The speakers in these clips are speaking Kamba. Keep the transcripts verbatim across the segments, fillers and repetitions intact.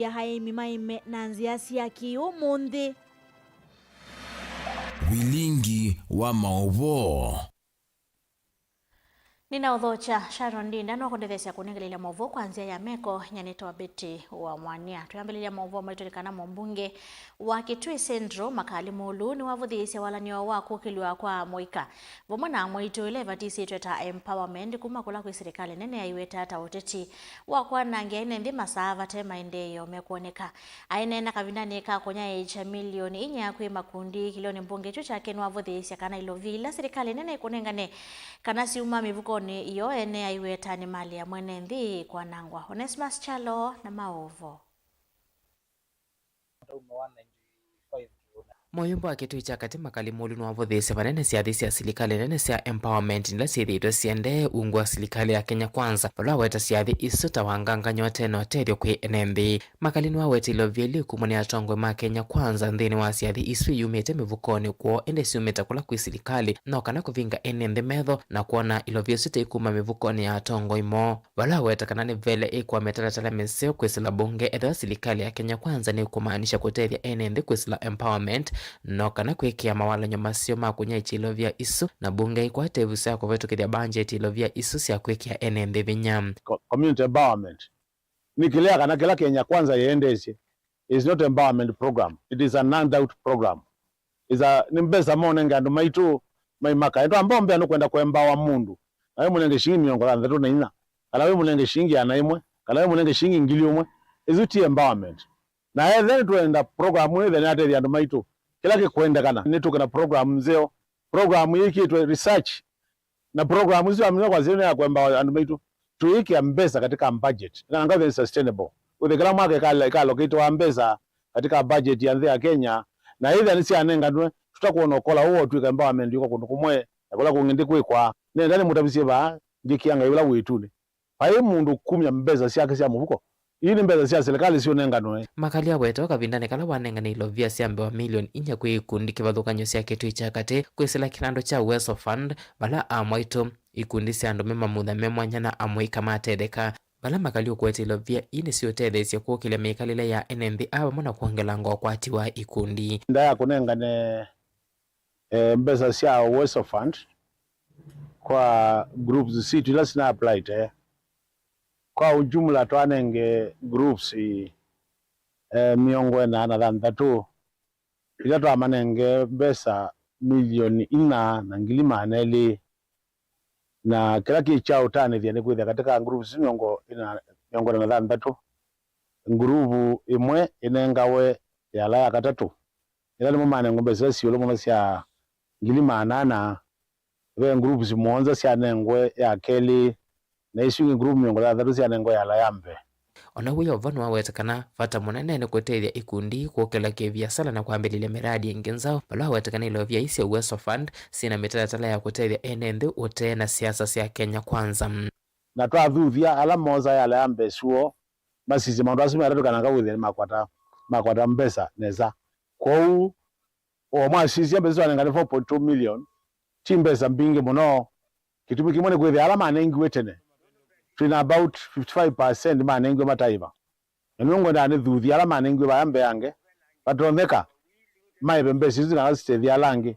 ya aĩmi maĩme na nzĩa sya kĩ-ũmũnthĩ. Vilingi wa maũvoo. Nĩnaũthokya Sharon Ndinda, no kũndetheesya kũnengelelya maũvoo kwa nzĩa ya meko, nyanĩtwa Betty wa Mwania. Twĩambĩlĩlya maũvoo maitũ nĩ kana mũmbunge wa Kitui Central, Makali Mulu, nĩwavũthĩĩsye walan'yo wa kũkĩlw'a kwa amũika vamwe na amwaitũ ĩla ĩvatisĩtwe ta empowerment kuma kũla kwĩ silikalĩ nene aiweta ta ũteti wa kwanangĩa ene nthĩ masaa vate maendeeo mekwoneka. Aineena kavindanĩ ka kũnyaĩĩkya milioni inya kwĩ makundi kĩlĩonĩ mbunge kyu kyake nĩwavũthĩĩsye kana ilovi ila silikalĩ nene ĩkũnengane kana syuma mĩvukonĩ yoo ene aiweta nĩ malĩ ya mwene nthĩ kwanangwa. Onesmus Kyalo na maũvoo. Mũyũmbe wa Kitui kya Katĩ Makali Mulu nĩwavũthĩĩsye vanene syathi sya silikalĩ nene sya empowerment ila syĩthĩĩtwe siendee ungu wa silikalĩ ya Kenya Kwanza, vala waweta syathi isu ta wangangany'a ũte na ũtethyo kwĩ ene nthĩ. Makali nĩwawetile ilovia ilĩ kumwa nĩ atongoi ma Kenya Kwanza nthĩnĩ wa syathi isu iyumĩte mĩvukonĩ kwoo, ĩndĩ syumĩte kũla kwĩ silikalĩ, no kana kũvinga ene nthĩ metho na kwona ilovia isu ta ikuma mĩvukonĩ ya atongoi moo. Vala aweta kana nĩ vele ĩkwa mĩtalatala mĩseo kwĩsĩla mbunge ethĩwa silikalĩ ya Kenya Kwanza nĩkũmaanisha kũtethya ene nthĩ kwĩsĩla empowerment, no kana kwĩkĩa mawalany'o maseo ma kũnyaĩĩkya ilovia isu, na mbunge ĩkwate ĩvuso ya kũvĩtũkĩthya mbanjeti ilovia isu sya kwĩkĩa ene nthĩ vinya. Co-, community empowerment nĩ kĩlea kana kĩla Kenya Kwanza yĩendeesye is not empowerment program. It is an handout program. Is a, nĩ mbesa monenge andũ maitũ maimaka. Ĩndĩ twamba ũmbea nũkwenda kũembawa mũndũ, na wĩmũnenge shilingi mĩongo thanthatũ na inya, kana wĩmũnenge shilingi ĩana ĩmwe, kana wĩmũnenge shilingi ngili ũmwe. Ĩsu ti empowerment. Na ethe nĩtwenda program ĩthe nĩatethya andũ maitũ, kĩla kĩkwendekana, nĩtũke na program nzeo. Program yĩkĩtwe research. Na program isu amina kwa zile ya kwemba andũ maitũ, tũikĩa mbesa katika budget. Na ngathĩ sustainable. Ũthekela mwaka ĩkala, ĩkalokĩtwa mbesa katika budget ya nthĩ ya Kenya, na ĩthĩa nĩ syanenganwe, tũtakuona ũkola ũũ ũtwĩka empowerment yuko kũndũ kũmwe, na kũla kũngĩ ndĩkwĩkwa. Nenda nĩmũtavisye vaa, ngĩkĩa Ngai ũla wĩ ĩtunĩ. Vai mũndũ kumya mbesa syake sya mũvuko. Ii nĩ mbesa sya silikalĩ syũnenganwe. Makali aweta o kavindanĩ kala wanengane ilovia sya mbee wa milioni inya kwĩ ikundi kĩvathũkany'o sya Kitui kya Katĩ kwĩsĩla kĩnandũ kya Uwezo Fund, vala amwaitũ, ikundi sya andũ me mamutha me mwanya na amũika matetheka. Vala Makali ũkwete ilovia ii nĩsyũtetheesye kũkĩlya mĩkalĩle ya ene nthĩ aa vamwe na kwongelanga ũkwati wa ikundi. Nda ya kũnengane eh, mbesa sya Uwezo Fund kwa groups sitũ ila sina applied. Kwa ujumla twanenge groups, eh, mĩongo ĩna na thanthatũ, ila twamanenge mbesa milioni ina na ngili maana elĩ. Na kĩla kĩ kya ũtanĩthya nĩ kwĩthĩa katika groups isu mĩongo ĩna, mĩongo ĩna na thanthatũ, nguruvu ĩmwe ĩnengawe yala ya katatũ. Ĩla nĩmo manengwe mbesa ila syĩ ĩũlũ mũno sya ngili maana ana. Ve groups mũonza syanengwe ya kelĩ, na isu ingĩ group mĩongo thanthatũ syanengwe yala ya mbee. O na w'o Yeova nĩwaweta kana vata mũnene nĩ kũtethya ikundi kũkĩla kĩ-viasala na kwambĩlĩlya mĩradi ĩngĩ nzaũ, vala waweta kana ilovia ii sya Uwezo Fund syĩ na mĩtalatala ya kũtethya ene nthĩ ũtee na siasa sya Kenya Kwanza. Na twathuthya ala moosa yala ya mbee syoo, masisye maũndũ asu me atatũ kana ngawĩthĩa nĩmakwata, makwata mbesa nesa. Kwoou, o mwasisya mbesa twanengane four point two million, ti mbesa mbingĩ mũno. Kĩtumi kĩmwe nĩ kwĩthĩa ala manengiwe tene, twĩ na about fifty-five percent manengiwe mataiva. Na nĩw'o ngwendaa nĩthuthye ala manengiwe vaya mbeange, vatonyeka maĩve mbesa isu kana sitethye ala angĩ.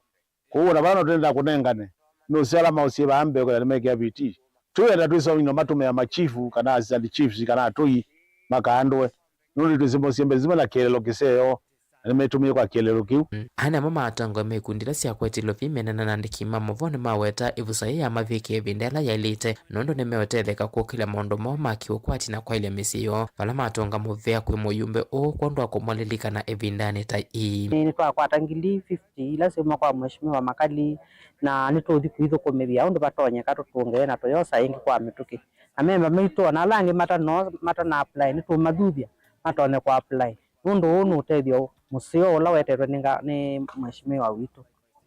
Kwoou o na vala no twendaa kũnengane, nũseo ala maũsie vaya mbee kwĩthĩa nĩmekĩa vitii. Tũienda twĩsoma ino matũmĩa machifu kana assistant chiefs kana atũi makaandũe, nũndũ nĩtwĩsĩ mosie mbesa isu mena kĩeleelo kĩseo. Na nĩmetũmĩie kwa kĩeleelo kĩu. Aa namo ma atongoi ma ikundi ila syakwetile ũvii menena na andĩki ma maũvoo nĩmaweta ĩvuso yĩĩ yamavikĩe ĩvinda yĩla yaĩlĩte, nũndũ nĩmeũtetheka kũkĩlya maũndũ moo ma kĩũkwati na kwaĩlya mĩsyĩ yoo, vala matũnga mũvea kwĩ mũyumbe ũũ kwondũ wa kũmũlilikana ĩvindanĩ ta ii. Nĩ, nĩtwakwata ngili fifty ila syauma kwa Mheshimiwa Makali, na nĩtũũthi kũithũkũmĩthya ũndũ vatonyeka tũtũnge na tũyosa ĩngĩ kwa mĩtũkĩ. Na memba maitũ, o na ala angĩ matano-, matana apply, nĩtũũmathuthya matonye kũ apply. Nũndũ ũũ nĩ ũtethyo mũseo ũla wetetwe nĩ nga-, nĩ Mheshimiwa witũ.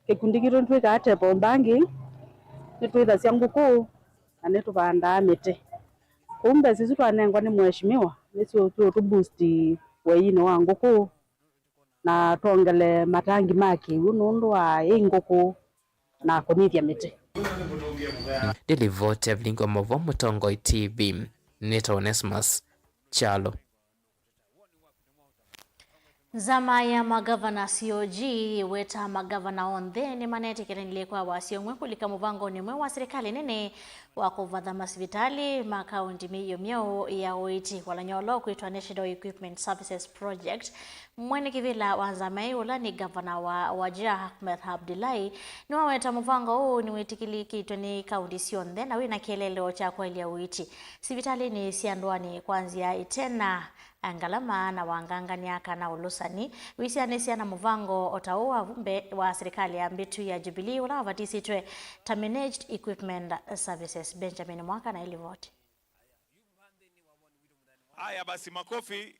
Kĩkundi kitũ nĩtwĩkaa table banking, nĩtwĩthasya ngũkũ, na nĩtũvandaa mĩtĩ. Kwoou mbesa isu twanengwa nĩ Mheshimiwa, nĩsyo tũtũ boost waiinĩ wa ngũkũ, na twongele matangi ma kĩw'ũ nũndũ wa ĩ ngũkũ na kũnyithya mĩtĩ. Ndĩ livoti ya Vilingi wa Maũvoo Mũtongoi T V, nĩtawa Onesmus Kyalo. Nzama ya magavana C O G yĩweta magavana onthe nĩmanetĩkĩlanilye kwa wasya ũmwe kũlika mũvangonĩ ũmwe wa silikalĩ nene wa kũvatha masivitalĩ ma kaũnti mĩio myeũ ya ũiiti. Walany'o ũla ũkwĩtwa National Equipment Services Project, mwene kĩvĩla wa nzama ĩĩ ũla nĩ ngavana wa Wajir Ahmed Abdullahi nĩwaweta mũvango ũũ nĩwĩtĩkĩlĩkĩtwe nĩ kaũnti syonthe na wĩna kĩeleelo kya kwaĩlya ũiiti sivitalĩnĩ sya ndũanĩ kwa nzĩa ĩtena ngalama na wangangany'a kana ũlũsani. Wĩsyaanĩsya na mũvango o ta ũũ wa vumbe wa silikalĩ ya mbĩtu ya Jubilee ũla wavatisĩtwe ta Managed Equipment Services. Benjamin Mwaka na ĩlivoti. Haya basi, makofi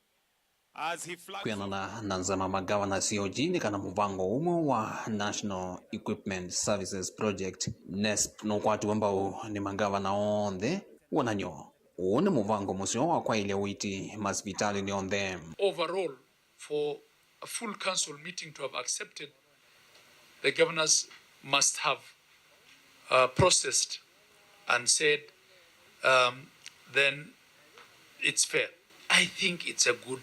as he flags off. Kwĩanana na nzama magavana C O G nĩ kana mũvango ũmwe wa National Equipment Services Project, nesp, nũkwatiwe mbau nĩ magavana onthe. Wonany'o, ũũ nĩ mũvango mũseo wa kwaĩlya ũiiti masivitalĩnĩ onthe. Overall, for a full council meeting to have accepted, the governors must have, uh, processed and said, um, then it's fair. I think it's a good,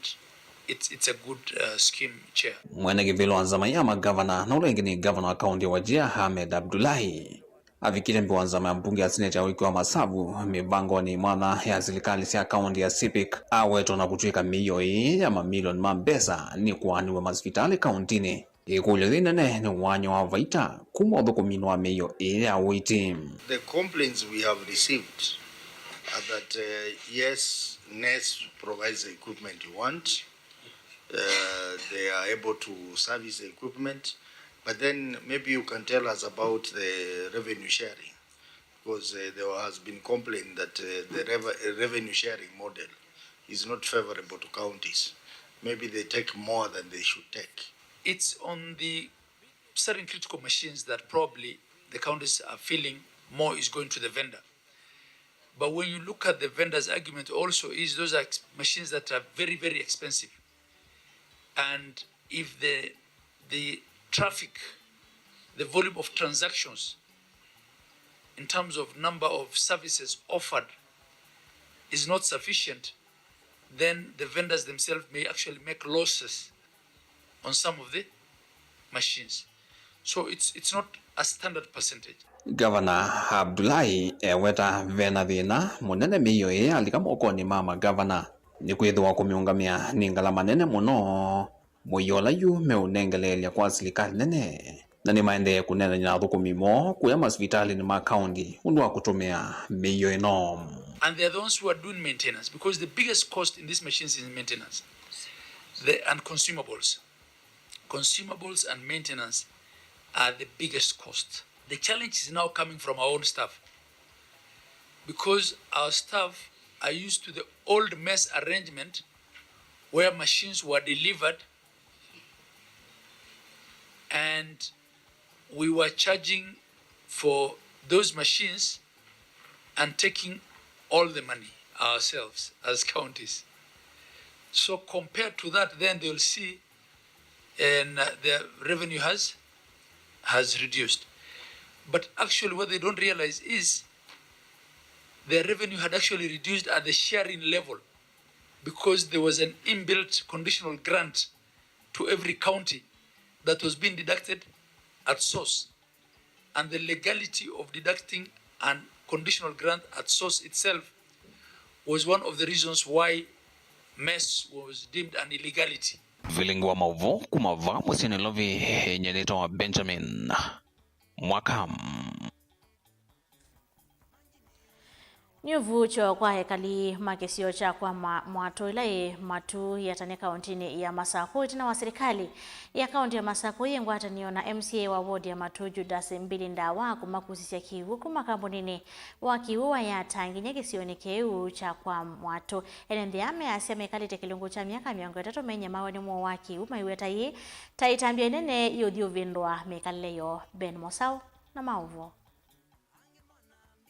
it's, it's a good, uh, scheme, Chair. Mwene kĩvĩla wa nzama ya magavana na ũla ĩngĩ nĩ ngavana wa kaũnti ya Wajir Ahmed Abdullahi avikile mbee wa nzama ya mbunge ya seneti ya ũĩkĩĩo wa masavu mĩvangonĩ mwanya ya silikalĩ sya kaũnti ya Sepik, awetwa na kũtw'ĩka mĩio ĩĩ ya mamilioni ma mbesa nĩkũaanĩw'a masivitalĩ kaũntinĩ. Ĩkũlyo yĩĩ nene nĩ wany'o wa vaita kuma ũthũkũminĩ wa mĩio ĩĩ ya ũiiti. The complaints we have received are that, uh, yes, NESP provides the equipment you want. Uh, they are able to service the equipment, but then maybe you can tell us about the revenue sharing, because, uh, there has been complaint that, uh, the rev-, revenue sharing model is not favorable to counties. Maybe they take more than they should take. It's on the certain critical machines that probably the counties are feeling more is going to the vendor. But when you look at the vendor's argument also is those are ex-, machines that are very, very expensive. And if the, the traffic, the volume of transactions in terms of number of services offered is not sufficient, then the vendors themselves may actually make losses on some of the machines. So it's, it's not a standard percentage. Gavana Abdullahi eweta vena thĩna mũnene mĩio ĩĩ yalika mokonĩ ma magavana, nĩkwĩthĩwa kũmĩũngamĩa nĩ ngalama nene mũno, mũio ũla yu meũnengeleelya kwa silikalĩ nene, na nĩmaendee kũneenany'a na athũkũmi moo kũya masivitalĩnĩ ma kaũnti ũndũ wa kũtũmĩa mĩio ĩno. And they are the ones who are doing maintenance, because the biggest cost in these machines is maintenance, the, and consumables. Consumables and maintenance are the biggest cost. The challenge is now coming from our own staff, because our staff are used to the old mess arrangement where machines were delivered and we were charging for those machines and taking all the money ourselves as counties. So compared to that, then they'll see, and, uh, their revenue has, has reduced. But actually what they don't realize is their revenue had actually reduced at the sharing level, because there was an inbuilt conditional grant to every county that was being deducted at source. And the legality of deducting an conditional grant at source itself was one of the reasons why mess was deemed an illegality. Vilingi wa maũvoo kuma vaa mũsyĩ Nairobi, nyie nĩtawa Benjamin Mwaka. Nĩ ũvuũkyo kwa ekali ma kĩsio kya kwa ma-, Mwatũ ĩla yĩ Matu Yatani kaũntinĩ ya Masakũ, ĩtina wa silikalĩ ya kaũnti ya Masakũ yĩ ngwatanĩo na M C A wa wodi ya Matu Judas Mbili Ndawa kũmakusisya kĩw'ũ kuma kambuninĩ wa kĩw'ũ wa Yata nginya kĩsionĩ kĩu kya kwa Mwatũ. Ene nthĩ aa measya mekalĩte kĩlungu kya myaka mĩongo ĩtatũ menyamawe nĩ mũo wa kĩw'ũ, maiweta yĩ ta ĩtambya ĩnene yĩũthi ũvĩndũa mĩkalĩle yoo. Ben Mosau na maũvoo.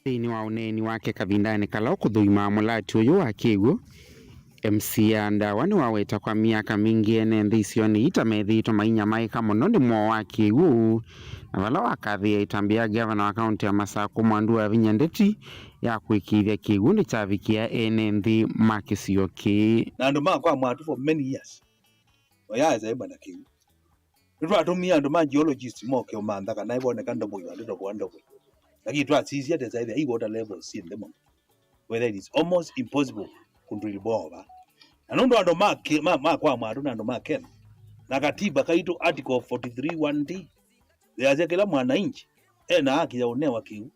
Nthĩnĩ wa ũneeni wake kavindanĩ kala ũkũthũimaa mũlati ũyũ wa kĩw'ũ, M C A Ndawa nĩwaweta kwa myaka mingĩ ene nthĩ isionĩ ii ta methĩĩtwe mainyamaĩka mũno nĩ mũo wa kĩw'ũ, na vala wakathĩĩa ĩtambya ya ngavana wa kaũntĩ ya Masakũ Mwandu Wavinya Ndeti ya kũĩkĩĩthya kĩw'ũ nĩkyavikĩa ene nthĩ ma kĩsio kĩĩ. Na andũ ma kwa Mwatũ for many years, Oya ĩsa ĩmwe na kĩu. Nĩtwatũmie andũ ma geologist moke ũmantha kana ĩvoneka ndoboi vandũ tovoa ndoboi. Lakini twasisya tesa ĩthĩa i water levels syĩ nthĩ mũno. Whether it is almost impossible kũdrill bore va. Na nũndũ andũ ma, Ke- ma, ma kwa Mwatũ na andũ ma Kenya, na katiba kaitũ article forty-three one D, yasya kĩla mwananchi ena haki ya ũnewa kĩu,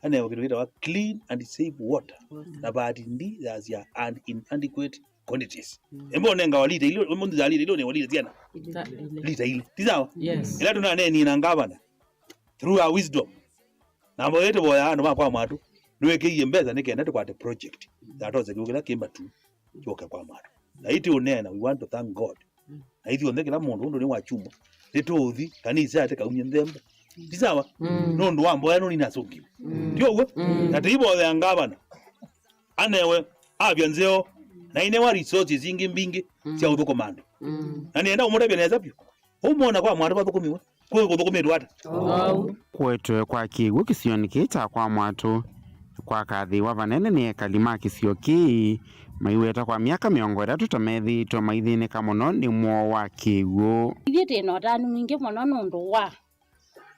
anewa kĩndũ kĩtawa clean and safe water. Na part D yasya and in adequate quantities. Ĩmwe ũnengawa lita ilĩ, ĩmwe nthutha lita ilĩ ũnewa lita siana. Lita ilĩ. Ti sawa? Yes. Ĩla tũnanenie na ngavana through our wisdom. Na mboyete boya andũ ma kwa Mwatũ, nĩwĩkĩie mbesa nĩ kenda tũkwate project ya tose kĩu kĩla kĩmba tu kyoke kwa Mwatũ. Na iti ũneena, we want to thank God. Na ithuothe kĩla mũndũ ũndũ nĩ wa chuma. Nĩtũũthi kanisa ate kaumye nthembo. Ti sawa? Nũndũ wa mboya nũni nasũngiwe. Ti ũguo? Na tũibothea ngavana. Anewe avya nzeo na inewa resources ingĩ mbingĩ sya ũthũkũma andũ. Na nĩenda ũmũtavya nesa vyũ. Ũmwona kwa Mwatũ vathũkũmiwe, kwĩ kũthũkũmĩtwe ata? Kũetwe kwa kĩw'ũ kĩsionĩ kĩĩ kya kwa Mwatũ kwakathĩĩwa vanene nĩ ekali ma kĩsio kĩĩ, maiweta kwa myaka mĩongo ĩtatũ ta methĩĩtwe maithĩnĩka mũno nĩ mwoo wa kĩw'ũ. Ithyĩ twĩ na ũtanu mwingĩ mũno nũndũ wa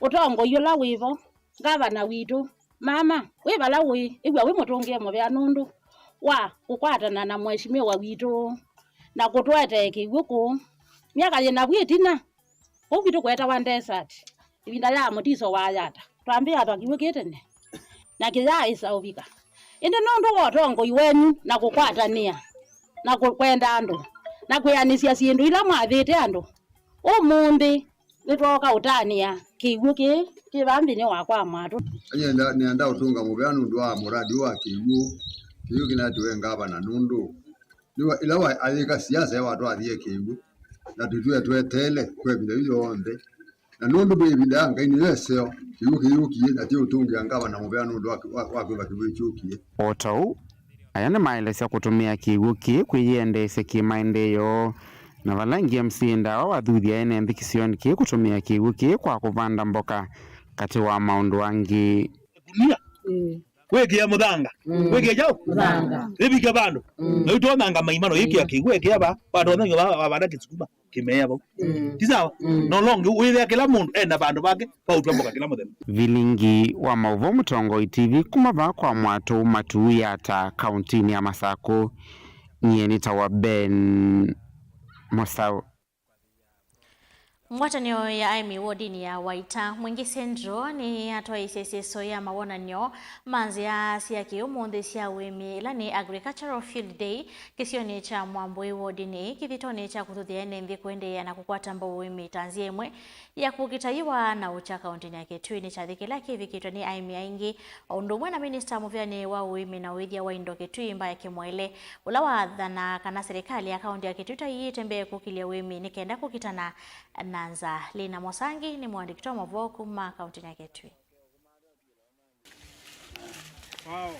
ũtongoi ũla wĩ vo, ngavana witũ, mama, wĩ vala ũĩ, ĩw'a wĩ mũtũngĩe mũvea nũndũ wa kũkwatana na mheshimiwa witũ na kũtũetee kĩw'ũ kũũ. Myaka yĩ navu ĩtina, kũu kwitũ kweetawa desert, ĩvinda ya mũtiso wa Yata, twambĩĩa twa kĩw'ũ kĩ tene, na kĩyaaĩsa ũvika. Ĩndĩ nũndũ wa ũtongoi wenyu na kũkwatanĩa na kũ- kwenda andũ na kwĩanĩsya syĩndũ ila mwathĩte andũ, ũmũnthĩ nĩtwooka ũtanĩa kĩw'ũ kĩĩ kĩ vaa nthĩnĩ wa kwa Mwatũ. Nĩenda, nĩenda ũtũnga mũvea nũndũ wa mũradi ũũ wa kĩw'ũ. Kĩw'ũ kĩnatiwe ngavana nũndũ nĩwa ĩla wa ayĩka siasa watwathie kĩw'ũ na tũtue tweteele kwa ĩvinda yu yonthe. Na nũndũ kwĩ ĩvinda ya Ngai nĩyo ĩseo, kĩw'ũ kĩyũkie na ti ũtũngĩa ngavana mũvea nũndũ wa, wa, wa kwĩva kĩw'ũ kyũkie. O ta ũu, aya nĩmaelesya kũtũmĩa kĩw'ũ kĩĩ kwĩyĩendeesya kĩmaendeeo, na vala ĩngĩ M C A Ndawa wathuthya ene nthĩ kĩsionĩ kĩĩ kũtũmĩa kĩw'ũ kĩĩ kwa kũvanda mboka katĩ wa maũndũ angĩ. Ĩkunia. Ĩĩ. Wĩkĩa mũthanga. Mm. Wĩkĩa kyaũ? Mũthanga. Ĩvike vandũ. Mm. Na ũitonyanga maima na ũikĩa kĩw'ũ, wĩkĩa va, watonyanga va, wavanda kĩsukuma kĩmeea vau. Mm. Ti sawa? Mm. No longi wĩthĩa kĩla mũndũ ena vandũ vake va ũtwa mboka kĩla mũthenya. Vilingi wa maũvoo Mũtongoi T V kuma vaa kwa Mwatũ Matuu Yata kauntinĩ ya Masakũ. Nyie nĩtawa Ben Mosau. Ngwatanĩo ya aĩmi wodinĩ ya Waita Mwingĩ Central nĩyatwaĩĩsye ĩseso ya mawonany'o ma nzĩa sya kĩ-ũmũnthĩ sya ũĩmi, ĩla nĩ Agricultural Field Day, kĩsionĩ kya Mwambũĩ wodinĩ ĩĩ, kĩthitonĩ kya kũthuthya ene nthĩ kũendeea na kũkwata mbau ũĩmi ta nzĩa ĩmwe ya kũkita yĩwa na ũkya kauntinĩ ya Kitui. Nĩ kyathĩ kĩla kĩvikĩtwe nĩ aĩmi aingĩ, o ũndũ ũmwe na minista mũvĩanĩ wa ũĩmi na ũĩthya wa indo Kitui Mbaya Kimwele, ũla wathanaa kana serikali ya kaunti ya Kitui ta ĩiĩte mbee kũkĩlya ũĩmi nĩ kenda kũkitana na nzaa. Lina Mosangi nĩ mũandĩki wa maũvoo kuma kauntinĩ ya Kitui. Wow.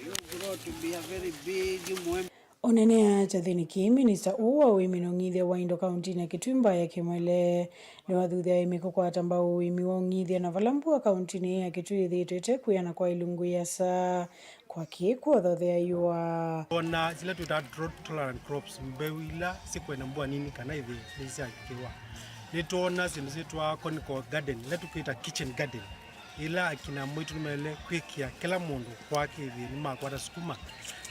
You grow to be a very big mwembe. Ũneenea kyathĩnĩ kĩĩ, minista ũũ wa ũĩmi na ũng'ithya wa indo kauntinĩ ya Kitui Mbaya Kimwele nĩwathuthya aĩmi kũkwata mbau ũĩmi wa ũng'ithya na vala mbua kauntinĩ ya Kitui ĩthĩĩtwe ĩtekwĩana kwa ilungu iasa. Kwa kĩĩ kwothothea yũa? Ona sila twĩtaa drought tolerant crops, mbeu ila sikwenda mbua nini kana ĩthĩ nĩsyakĩwa. Nĩtwona syĩndũ syĩtwa conical garden, ila tũkwĩta kitchen garden, ila akina maitũ nĩmaĩle kwĩkĩa kĩla mũndũ kwake ĩthĩ nĩmakwata sukuma,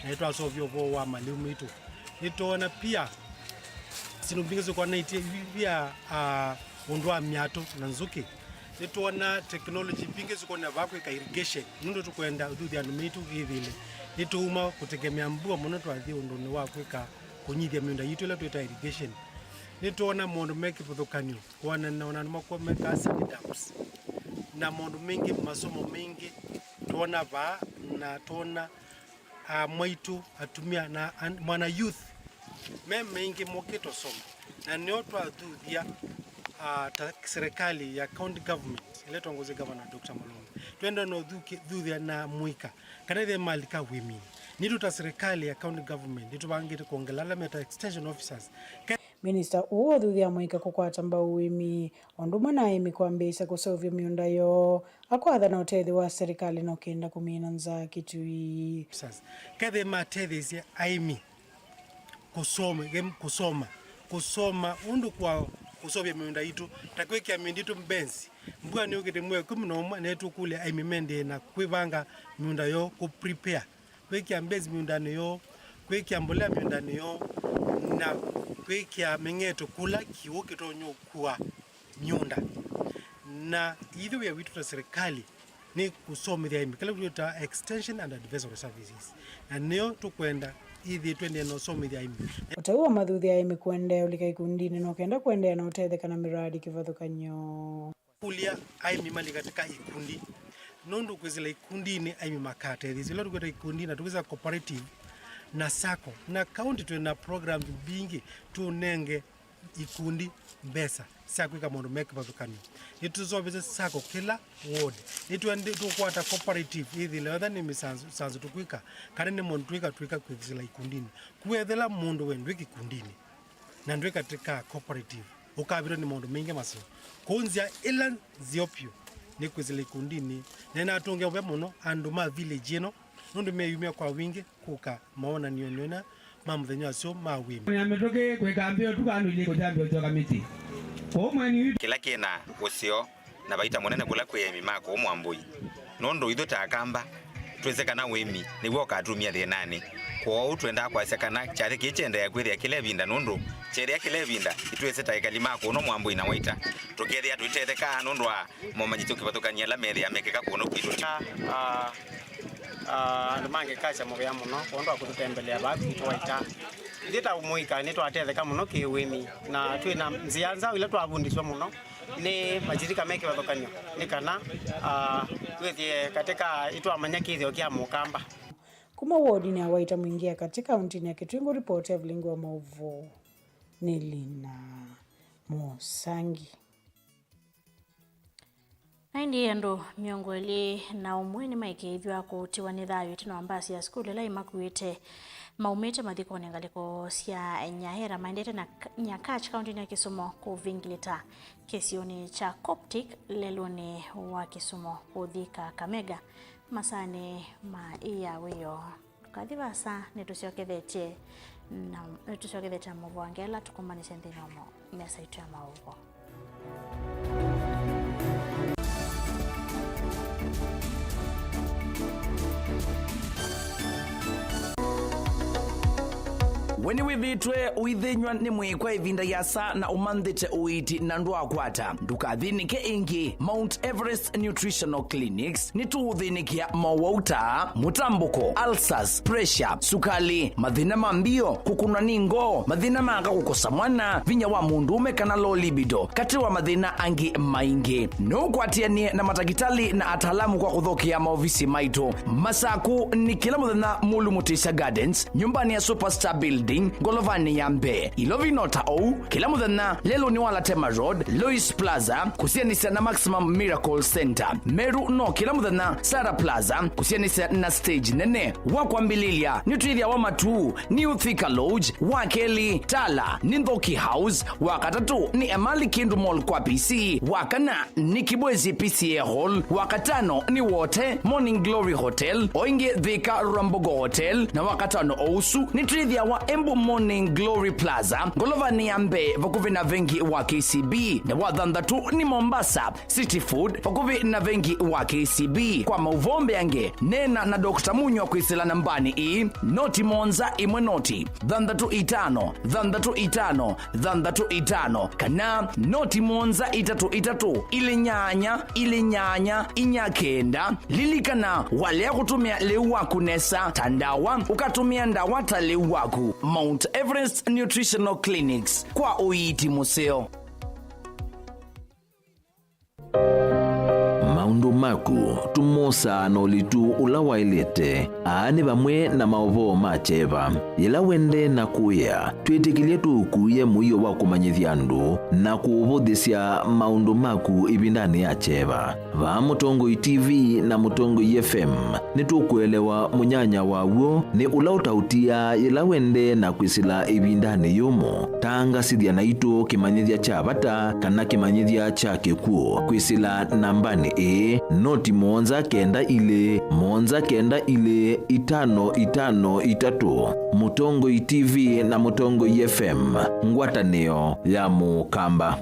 na nĩtwasovya ũvoo wa malĩu maitũ. Nĩtwona pia syĩndũ mbingĩ syĩkonanĩtye via, ah, ũndũ wa myatũ na nzũkĩ. Nĩtwona technology mbingĩ syĩkonania vaa kwĩka irrigation, nũndũ tũkwenda ũthuthya andũ maitũ ĩthĩle nĩtũuma kũtegemea mbua mũno twathi ũndũnĩ wa kwĩka kũnyithya mĩũnda yitũ ĩla twĩtaa irrigation. Nĩtwona maũndũ me kĩvathũkany'o kũanana na andũ makw'a mekaa sand dumps na maũndũ maingĩ, masomo maingĩ twona vaa, na twona, ah, mwaitũ, atumĩa na an- mwana youth me maingĩ mokĩte ũsoma, na nĩo twathuthya, ah, ta serikali ya county government ĩla ĩtongoesye Governor Doctor Malongi, twenda no thuthya na mũika kana ĩthe malika wĩminĩ. Nitũ ta serikali ya county government nĩtũvangĩte kwongela ala meta extension officers. Ke- Minista ũũ ũthuthya mũika kũkwata mbau ũĩmi, o ũndũ ũmwe na aĩmi kwambĩĩsya kũseũvya mĩũnda yoo, akwathana ũtethyo wa serikali na ũkenda kũmina nzaa Kitui. Kethĩe matetheesye aĩmi kũsoma, kũsoma, Kũsoma ũndũ kwa kũseũvya mĩũnda yitũ, ta kwĩkĩa mĩũnda yitũ mbenzi. Mbua nĩyũkĩte mwei wa ĩkũmi na ũmwe, na nĩtũkũlya aĩmi mendee na kwĩvanga mĩũnda yoo, kũ prepare, kwĩkĩa mbenzi mĩũndanĩ yoo, kwĩkĩa mbolea mĩũndanĩ yoo, na kwĩkĩa mĩng'etũ kũla kĩw'ũ kĩtonya ũkua mĩũnda. Na ithyĩ wĩa witũ ta serikali nĩ kũsomethya aĩmi, kĩla twĩtaa extension and advisory services, na nĩyo tũkwenda ĩthĩe tũendee na ũsomethya aĩmi. Ũtau wa mathuthya aĩmi kũendeea ũlika ikundinĩ no kenda kũendeea na ũtetheka na mĩradi kĩvathũkany'o. Kũlya aĩmi malika katika ikundi, nũndũ kwĩsĩla ikundinĩ aĩmi makatethĩsya. Ĩla tũkwĩta ikundi na tũkwĩsĩla cooperative na sacco, na kaunti twĩ na programs mbingĩ tũnenge ikundi mbesa sya kwĩka maũndũ me kĩvathũkany'o. Nĩtũseũvĩsye sacco kĩla ward. Nĩtũendee tũkwata cooperative ĩthĩle wetha nĩ mĩsanzu sanzu tũkwĩka, kana nĩ maũndũ twĩka twĩka kwĩsĩla ikundinĩ. Kwethĩla mũndũ we ndwĩ kĩkundinĩ na ndwĩ katika cooperative, ũkavĩtwa nĩ maũndũ maingĩ maseo. Kwoou nzĩa ĩla nzeo vyũ nĩ kwĩsĩla ikundinĩ, na nĩnatũngĩa ũvea mũno andũ ma village ĩno, nũndũ meyumya kwa wingĩ kũka mawonanĩonĩ ona ma mũthenya ũsu ma wĩmi. Ya mĩtũkĩ kwĩka mbĩo tu kana ilikũtambĩa ũsyoka mĩsyĩ. Kũu mweni witũ. Kĩla kĩ na ũseo na vaita mũnene kũla kwĩ aĩmi ma kũu Mwambũi, nũndũ ithyĩ ta Akamba twĩsĩ kana ũĩmi nĩw'o ũkatumya thĩnanĩ. Kwoou twendaa kwasya kana kyathĩ kĩĩ kyendeea kwĩthĩa kĩla ĩvinda, nũndũ kyethĩa kĩla ĩvinda, itwĩsĩ ta ekali ma kũno Mwambũi na Waita tũkethĩa tũitetheka nũndũ wa momanyĩsyo kĩvathũkany'o ala methĩa mekĩka kũno kwitũ. Ah, ah, andũ ma Ngĩkasya mũvea mũno kwondũ wa kũtũtembelea vaa kwitũ Waita. Ithyĩ ta mũika nĩtwatetheka mũno kĩ-ũĩmi, na twĩ na nzĩa nzaũ ila twavundĩsw'a mũno nĩ mashirika me kĩvathũkany'o, nĩ kana, ah, twĩthĩe katika ĩtwamanya kĩthĩo kya Mũkamba. Kuma wodinĩ ya Waita Mwingĩ ya katĩ kauntinĩ ya Kitui, ngũripoti Evelyn wa maũvoo nĩ Lina Mũsangi. Na ĩndĩ andũ mĩongo ĩlĩ na ũmwe nĩmaĩkĩĩthw'a kũtiwa nĩ thayũ ĩtina wa mbasi ya sukulu ĩla ĩmakuĩte maumĩte mathikonĩ ngalĩko sya Nyaera maendete na K-, Nyakach, kauntinĩ ya Kisumu, kũvingilĩta kĩsionĩ kya Coptic lelũnĩ wa Kisumu kũthi Kakamega masaanĩ ma ĩ ya wĩoo. Ndũkathi vaasa, nĩtũsyokethetye na, nĩtũsyokethetye na maũvoo angĩ ala tũkũmanyĩsya nthĩnĩ wa mo-, mesa itũ ya maũvoo. We nĩwĩthĩĩtwe ũithĩnyw'a nĩ mwĩĩ kwa ĩvinda yasa na ũmanthĩte ũiiti na ndwakwata? Ndũkathĩnĩke ĩngĩ. Mount Everest Nutritional Clinics nĩtũũthĩnĩkĩa mowau ta mũtambũko, ulcers, pressure, sukali, mathĩna ma mbio, kũkũnwa nĩ ngoo, mathĩna ma aka kũkosa mwana, vinya wa mũndũũme kana low libido, katĩ wa mathĩna angĩ maingĩ. No ũkwatĩanĩe na matakĩtalĩ na ataalamu kwa kũthokea maovisi maitũ. Masaku nĩ kĩla mũthenya Mulu Mutisya Gardens, nyũmbanĩ ya Superstar Building, ngolovanĩ ya mbee. Ilovi no ta ũu, kĩla mũthenya lelũnĩ wa Latema Road, Lois Plaza, kũsianĩsya na Maximum Miracle Center. Meru no kĩla mũthenya Sarah Plaza, kũsianĩsya na stage nene. Wa kwambĩlĩlya, nĩtwĩthĩawa Matuu, New Thika Lodge, wa kelĩ, Tala, nĩ Nthoki House, wa katatũ, nĩ Emali Kindu Mall kwa P C, wa kana, nĩ Kibwezi P C A Hall, wa katano nĩ Wote Morning Glory Hotel, o ĩngĩ Thika Rambogo Hotel, na wa katano o ũsu nĩtwĩthĩawa Embu Morning Glory Plaza, ngolovanĩ ya mbee vakuvĩ na vengi wa K C B, na wa thanthatũ nĩ Mombasa City Food vakuvĩ na vengi wa K C B. Kwa maũvoo mbeange, neena na Doctor Munywa kwĩsĩla nambanĩ ĩĩ, noti mũonza ĩmwe noti, thanthatũ itano, thanthatũ itano, thanthatũ itano, kana noti mũonza itatũ itatũ, ilĩ nyanya, ilĩ nyanya, inya kenda. Lilikana, walea kũtũmĩa lĩu waku nesa ta ndawa, ũkatũmĩa ndawa ta lĩu waku. Mount Everest Nutritional Clinics, kwa ũiiti mũseo. Maũndũ maku tũmosaa na ũlitu ũla waĩlĩte. Aa nĩ vamwe na maũvoo ma kyeva. Yĩla wendee na kũĩa, twĩtĩkĩlye tũũkuĩe mũio wa kũmanyĩthya andũ na kũũvũthĩsya maũndũ maku ĩvindanĩ ya kyeva. Vaa Mũtongoi T V na Mũtongoi F M, nĩtũkũelewa mũnyanya wa w'o nĩ ũla ũtaũtiaa yĩla wendee na kwĩsĩla ĩvindanĩ yũmũ. Tangasĩthya naitũ kĩmanyĩthya kya vata kana kĩmanyĩthya kya kĩkw'ũ kwĩsĩla nambanĩ ĩĩ, Noti mũonza kenda ilĩ, mũonza kenda ilĩ, itano itano itatũ. Mũtongoi T V na Mũtongoi F M, ngwatanĩo ya Mũkamba.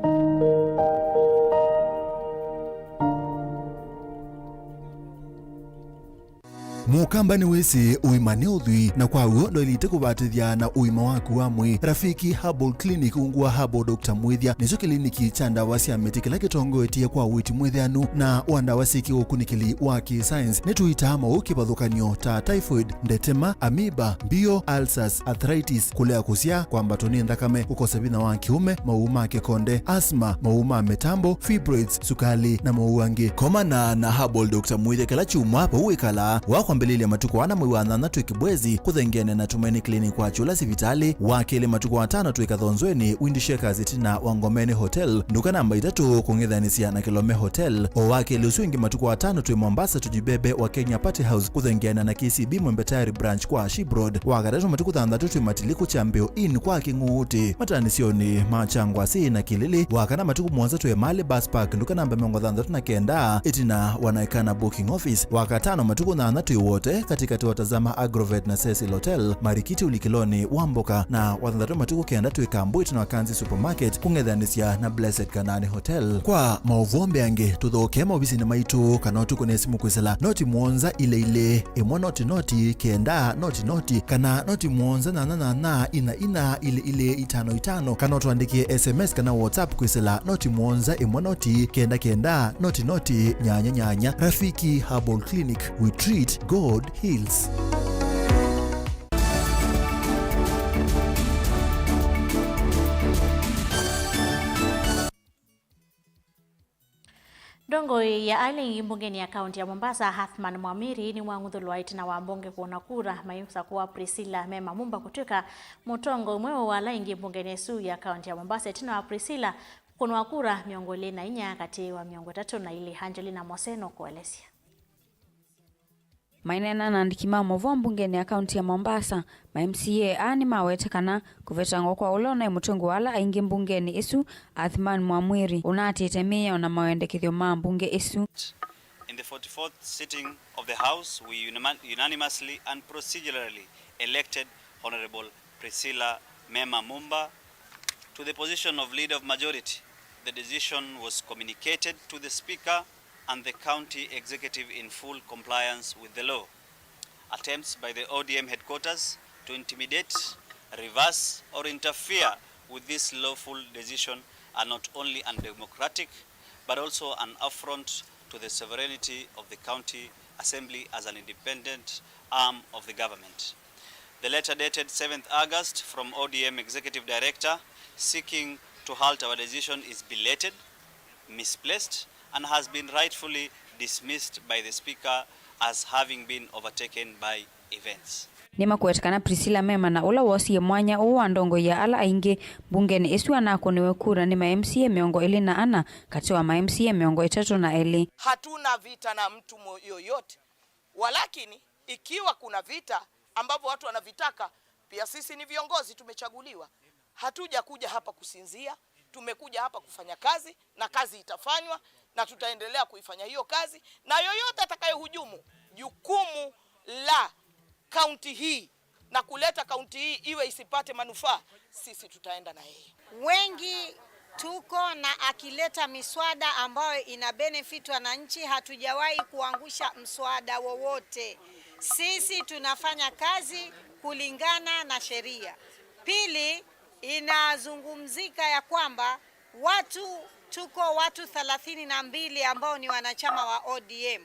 Mũkamba nĩwĩsĩ ũima nĩ ũthwii, na kwa w'o ndwaĩlĩte kũvatĩthya na ũima waku wa mwĩĩ. Rafiki Herbal Clinic, ungu wa Herbal Doctor Mwĩthya, nĩkyo kĩliniki kya ndawa sya mĩtĩ kĩla kĩtongoetye kwa ũiiti mwĩthĩanu na wa ndawa syĩ kĩũkunĩkĩli wa kĩ-science. Nĩtũitaa maũũ kĩvathũkany'o ta typhoid, ndetema, amoeba, mbio, ulcers, arthritis, kũlea kũsyaa, kwambatwa nĩ nthakame, kũkosa vinya wa kĩũme, maũũ ma kĩkonde, asthma, maũũ ma mĩtambo, fibroids, sukali, na maũũ angĩ. Komana na Herbal Doctor Mwĩthya kĩla kyumwa vau wĩkalaa, wa kwambĩlĩlya matukũ ana mwei wa nyanya twĩ Kibwezi, kũthengeene na Tumaini Clinic wa Kyũla sivitalĩ, wa kelĩ matukũ atano twĩ Kathonzweni, Windshakers ĩtina wa Ngomeni Hotel, nduka namba itatũ kũng'ethanĩsya na Kilome Hotel, o wa kelĩ ũsu ĩngĩ matukũ atano twĩ Mombasa Tujibebe wa Kenya Party House, kũthengeana na K C B Mwembe Tayari Branch kwa Ashib Road, wa katatũ matukũ thanthatũ twĩ Matiliku Kyambĩo Inn kwa Kĩng'ũũtĩ. Matanĩsyonĩ ma Kyangwasi na Kĩlĩlĩ, wa kana matukũ mũonza twĩ Emali Bus Park, nduka namba mĩongo thanthatũ na kenda, ĩtina wa Naikana Booking Office, wa katano matukũ nyanya twĩ Wote, katĩkatĩ wa Tazama Agrovet na Cecil Hotel, Marikiti ũlikĩlonĩ wa mboka, na wa thanthatũ matukũ kenda twĩ Kambu ĩtina wa Kanzi Supermarket, kũng'ethanĩsya na Blessed Kanani Hotel. Kwa maũvoo mbeange, tũthokee maovisinĩ maitũ kana ũtũkũne simũ kwĩsĩla noti mũonza ilĩ ilĩ, ĩmwe noti noti, kenda noti noti, kana noti mũonza nyanya nyanya, ina ina, ilĩ ilĩ, itano itano, kana ũtũandĩkĩe S M S kana WhatsApp kwĩsĩla noti mũonza, ĩmwe noti, kenda kenda, noti noti, nyanya nyanya. Rafiki Herbal Clinic, we treat, God heals. Ndongoi ya ala aingĩ mbungenĩ ya kaunti ya Mombasa, Athman Mwamiri, nĩwang'uthũlwa ĩtina wa ambunge kũna kura maimsakũa Priscilla Mema Mumba kũtw'ĩka mũtongoi mweũ wa ala aingĩ mbungenĩ ĩsu ya kaunti ya Mombasa, ĩtina wa Priscilla kũnwa kura mĩongo ĩlĩ na inya katĩ wa mĩongo ĩtatũ na ilĩ. Angelina Mose nũkũelesya. Maineena na andĩki ma maũvoo mbungenĩ ya kaunti ya Mombasa, ma M C A aa nĩmawete kana kũvetangwa kwa ũla ũnaĩ mũtongoi wa ala aingĩ mbungenĩ ĩsu, Athman Mwamwiri, ũnaatĩte mĩao na mawendekethyo ma mbunge ĩsu. In the forty-fourth sitting of the House, we unima-, unanimously and procedurally elected Honorable Priscilla Mema Mumba to the position of Leader of Majority. The decision was communicated to the Speaker and the county executive in full compliance with the law. Attempts by the O D M headquarters to intimidate, reverse, or interfere with this lawful decision are not only undemocratic, but also an affront to the sovereignty of the county assembly as an independent arm of the government. The letter dated seventh August from O D M executive director seeking to halt our decision is belated, misplaced, and has been rightfully dismissed by the Speaker as having been overtaken by events. Nĩmakũweta kana Priscilla Mema na ũla woosie mwanya ũũ wa ndongoi ya ala aingĩ mbungenĩ ĩsu anakũniwe kura nĩ ma M C A mĩongo ĩlĩ na ana katĩ wa ma M C A mĩongo ĩtatũ na elĩ. Hatuna vita na mtu mo-, yoyote. Walakini, ikiwa kuna vita ambavyo watu wanavitaka, pia sisi ni viongozi tumechaguliwa. Hatujakuja hapa kusinzia, tumekuja hapa kufanya kazi, na kazi itafanywa, na tutaendelea kuifanya hiyo kazi, na yoyote atakayehujumu jukumu la kaunti hii na kuleta kaunti hii iwe isipate manufaa, sisi tutaenda na yeye. Wengi tuko na akileta miswada ambayo ina benefit wananchi, hatujawahi kuangusha mswada wowote. Sisi tunafanya kazi kulingana na sheria. Pili, inazungumzika ya kwamba watu, tuko watu thelathini na mbili ambao ni wanachama wa O D M.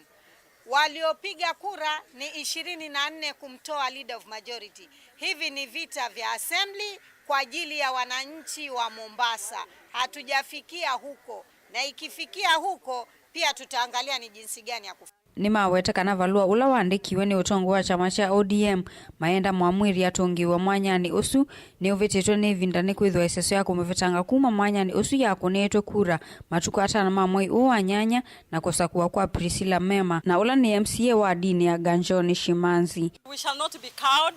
Waliopiga kura ni ishirini na nne kumtoa leader of majority. Hivi ni vita vya assembly kwa ajili ya wananchi wa Mombasa. Hatujafikia huko, na ikifikia huko, pia tutaangalia ni jinsi gani ya kufanya. Nĩmaweta kana valũa ũla waandĩkiwe nĩ ũtongoi wa kyama kya O D M mayenda Mwamwiri atũngĩĩwe mwanyanĩ ũsu nĩũvĩtĩtwe nĩ ĩvinda, nĩkwĩthĩwa ĩseso ya kũmũvetanga kuma mwanyanĩ ũsu yakũnĩĩtwe kura matukũ atano ma mwei ũũ wa nyanya, na kũsakũwa kwa Priscilla Mema, na ũla nĩ M C A wa ndini ya Ganjoni Shimanzi. We shall not be cowed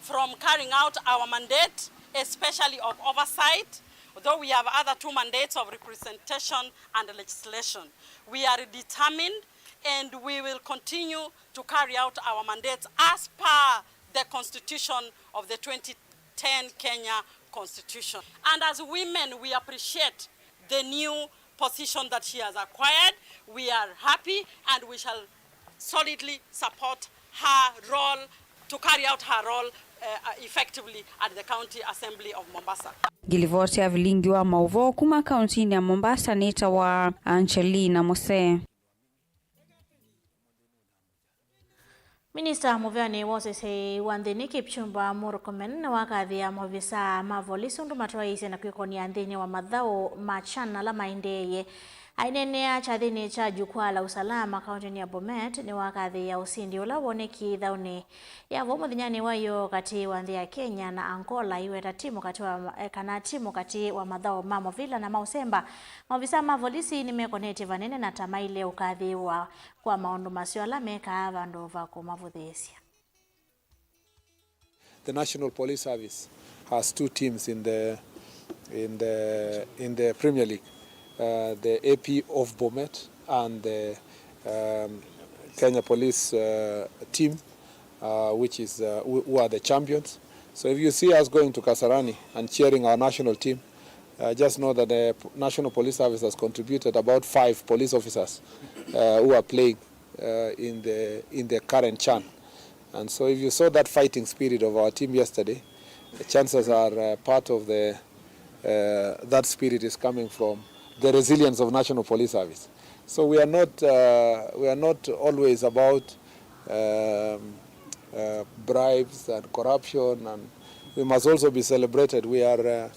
from carrying out our mandate, especially of oversight, though we have other two mandates of representation and legislation. We are determined and we will continue to carry out our mandates as per the constitution of the twenty ten Kenya Constitution. And as women, we appreciate the new position that she has acquired. We are happy and we shall solidly support her role, to carry out her role, uh, effectively at the County Assembly of Mombasa. Ngilivoti ya vilingi wa maũvoo kuma kauntinĩ ya Mombasa nĩtawa Angelina Mose. Minista mũveanĩ wa ũseseĩ wa nthĩnĩ Kipchumba Murkomen nĩwakathĩĩa maovisaa ma volisi ũndũ matwaĩĩsye na kwĩkony'a nthĩnĩ wa mathaũ ma Chan ala maendeeie. Aineenea kyathĩnĩ kya Jukwaa la Usalama kaũntĩnĩ ya Bomet, nĩwakathĩĩa ũsindi ũla wonekie ĩthaũnĩ ya vau mũthenyanĩ wa ĩoo katĩ wa nthĩ ya Kenya na Angola, iweta timu katĩ wa, eh, kana timu katĩ wa mathaũ ma mũvila na ma ũsemba. Maovisaa ma volisi nĩmekonetye vanene na ta maĩle ũkathĩĩwa kwa maũndũ maseo ala mekaa vandũ va kũmavũthĩĩsya. The National Police Service has two teams in the, in the, in the Premier League, uh, the A P of Bomet and the, um, Kenya Police, uh, team, uh, which is, uh, who, who are the champions. So if you see us going to Kasarani and cheering our national team, uh, just know that the P-, National Police Service has contributed about five police officers, uh, who are playing, uh, in the, in the current Chan. And so if you saw that fighting spirit of our team yesterday, the chances are, uh, part of the, uh, that spirit is coming from the resilience of National Police Service. So we are not, uh, we are not always about, um, uh, bribes and corruption, and we must also be celebrated. We are, uh,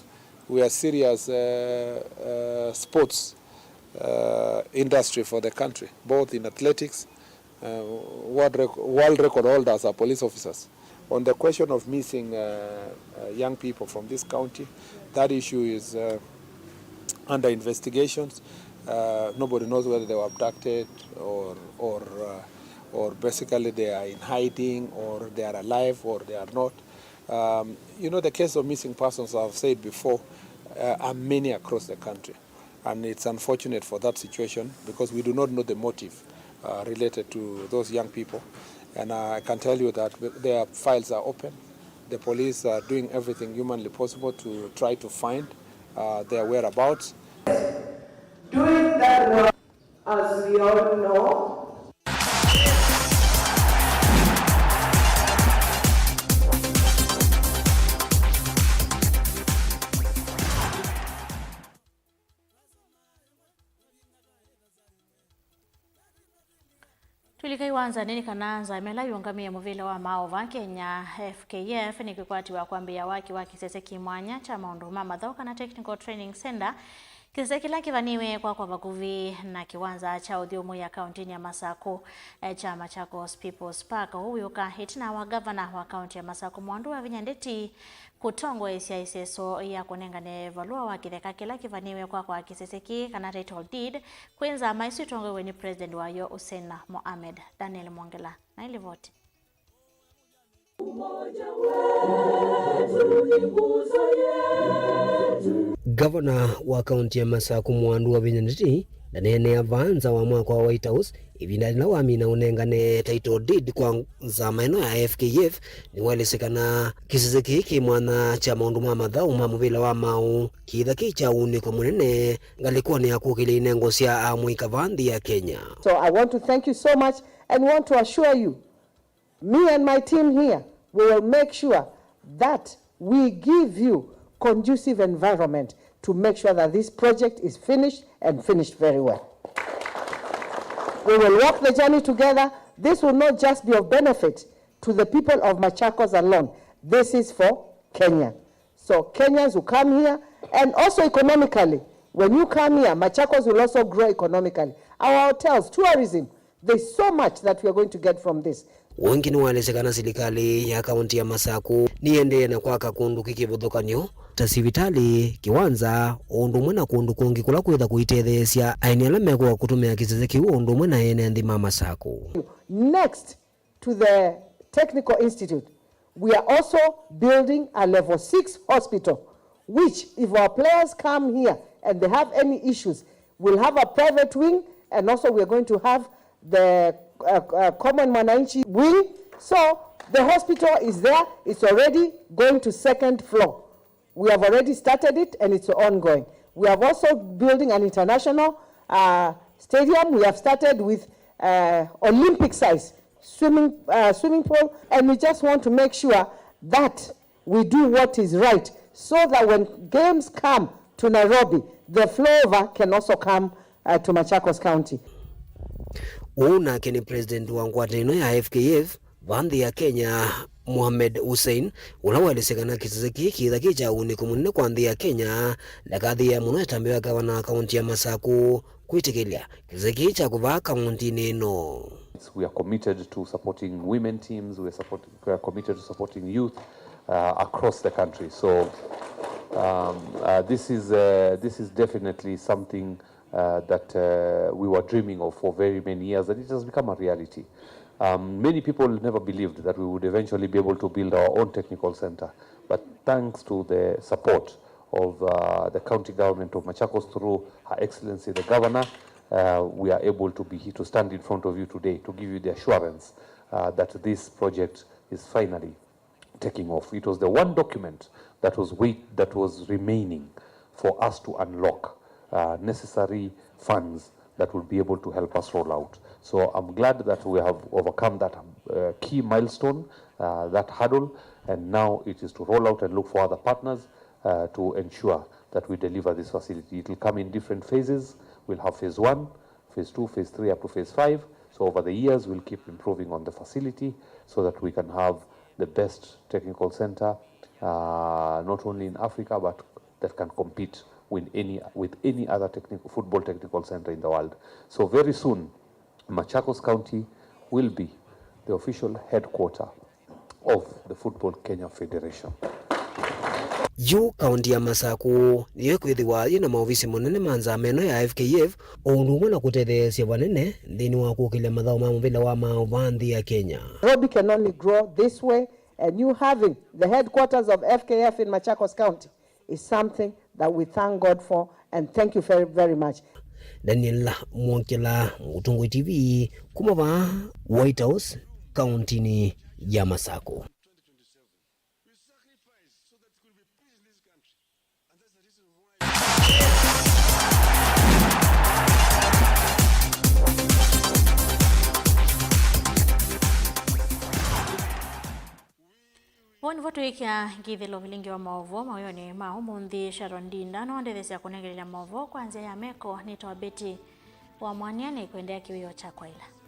we are serious, uh, uh, sports, uh, industry for the country, both in athletics, uh, world rec-, world record holders are police officers. On the question of missing, uh, uh, young people from this county, that issue is, uh, under investigations. Uh, nobody knows whether they were abducted or, or, uh, or basically they are in hiding or they are alive or they are not. Um, you know, the case of missing persons, I've said before, uh, are many across the country. And it's unfortunate for that situation because we do not know the motive, uh, related to those young people. And, uh, I can tell you that their files are open. The police are doing everything humanly possible to try to find, uh, their whereabouts. Doing that work, as we all know. Tũlika ĩwanzanĩ nĩ kana nzama ĩla yũngamĩe mũvĩla wa maũũ vaa Kenya, F K F, nĩkwĩkwatiwa kwambĩĩa waki wa kĩsese kĩ mwanya kya maũndũ ma mathaũ kana Technical Training Center, kĩsese kĩla kĩvanĩwe kwakwa vakuvĩ na kĩwanza kya ũthyũmũĩa kaũntĩnĩ ya Masakũ, eh, kya Machakos People's Park. Ũu wĩũka ĩtina wa ngavana wa kaũntĩ ya Masakũ Mwandu Wavinya Ndeti kũtongoesya ĩseso ya kũnengane valũa wa kĩtheka kĩla kĩvanĩwe kwakwa kĩsese kĩĩ kana title deed kwĩ nzama ĩsu ĩtongoew'e nĩ President wayo Hussein Mohamed. Daniel Mwongela na ĩlivoti. Ngavana wa kaunti ya Masakũ Mwandu Wavinya Ndeti ndaneenea vaa nza wa mwako wa White House ĩvinda yĩla wamina ũnengane title deed kwa nzama ĩno ya F K F, nĩwaelesye kana kĩsese kĩĩ kĩ mwanya kya maũndũ ma mathaũ ma mũvĩla wa maũũ kĩitha kĩ kya ũunĩko mũnene ngalĩkonĩ ya kũkĩlya inengo sya amũika vaa nthĩ ya Kenya. So I want to thank you so much and want to assure you, me and my team here, we will make sure that we give you conducive environment to make sure that this project is finished and finished very well. We will walk the journey together. This will not just be of benefit to the people of Machakos alone. This is for Kenya. So Kenyans who come here, and also economically, when you come here, Machakos will also grow economically. Our hotels, tourism, there's so much that we are going to get from this. Ũngĩ nĩwaelesye kana silikalĩ ya kaunti ya Masakũ nĩyĩendee na kwaka kũndũ kĩ kĩvathũkany'o ta sivitalĩ, kĩwanza, o ũndũ ũmwe na kũndũ kũngĩ kũla kwĩtha kũitetheesya aeni ala mekũka kũtũmĩa kĩsese kĩu o ũndũ ũmwe na ene nthĩ ma Masakũ. Next to the Technical Institute, we are also building a level six hospital, which if our players come here and they have any issues, we'll have a private wing, and also we are going to have the, uh, uh, common mwananchi wing. So the hospital is there, it's already going to second floor. We have already started it and it's ongoing. We have also building an international, uh, stadium. We have started with, uh, Olympic size swimming, uh, swimming pool, and we just want to make sure that we do what is right so that when games come to Nairobi, the flow over can also come, uh, to Machakos County. Ũũ nake nĩ president wa ngwatanĩo ya F K F va nthĩ ya Kenya, Mohamed Hussein, ũla waelesya kana kĩsese kĩĩ kĩĩtha kĩ kya ũunĩko mũnene kwa nthĩ ya Kenya, ndakathĩĩa mũno ĩtambya ya gavana wa kaunti ya Masakũ kwĩtĩkĩlya kĩsese kĩĩ kya kũvaa kauntinĩ ĩno. We are committed to supporting women teams, we are, support, we are committed to supporting youth, uh, across the country. So, um, uh, this is, uh, this is definitely something, uh, that, uh, we were dreaming of for very many years, and it has become a reality. Um, many people never believed that we would eventually be able to build our own technical center, but thanks to the support of, uh, the county government of Machakos through Her Excellency the Governor, uh, we are able to be here to stand in front of you today to give you the assurance, uh, that this project is finally taking off. It was the one document that was wait, that was remaining for us to unlock, uh, necessary funds that will be able to help us roll out. So I'm glad that we have overcome that, uh, key milestone, uh, that hurdle, and now it is to roll out and look for other partners, uh, to ensure that we deliver this facility. It will come in different phases. We'll have phase one, phase two, phase three, up to phase five. So over the years, we'll keep improving on the facility so that we can have the best technical center, uh, not only in Africa, but that can compete with any, with any other technical, football technical center in the world. So very soon, Machakos County will be the official headquarter of the Football Kenya Federation. Yu kaunti ya Masakũ nĩyo ĩkwĩthĩwa yĩ na maovisi manene ma nzama ĩno ya F K F, o ũndũ ũmwe na kũtetheesya vanene nthĩnĩ wa kũkĩlya mathaũ ma mũvĩla wa maaũ va nthĩ ya Kenya. Nairobi can only grow this way, and you having the headquarters of F K F in Machakos County is something that we thank God for and thank you very, very much. Daniel Mwongela, Mũtongoi T V, kuma vaa White House, kauntinĩ ya Masakũ. Vau nĩvo tũĩkĩa ngĩthĩlo vilingi wa maũvoo mawĩonĩ ma ũmũnthĩ. Sharon Ndinda nũndetheesya kũnengelelya maũvoo kwa nzĩa ya meko. Nĩtawa Betty wa Mwania, nĩkwendea kĩwĩoo kya kwaĩla.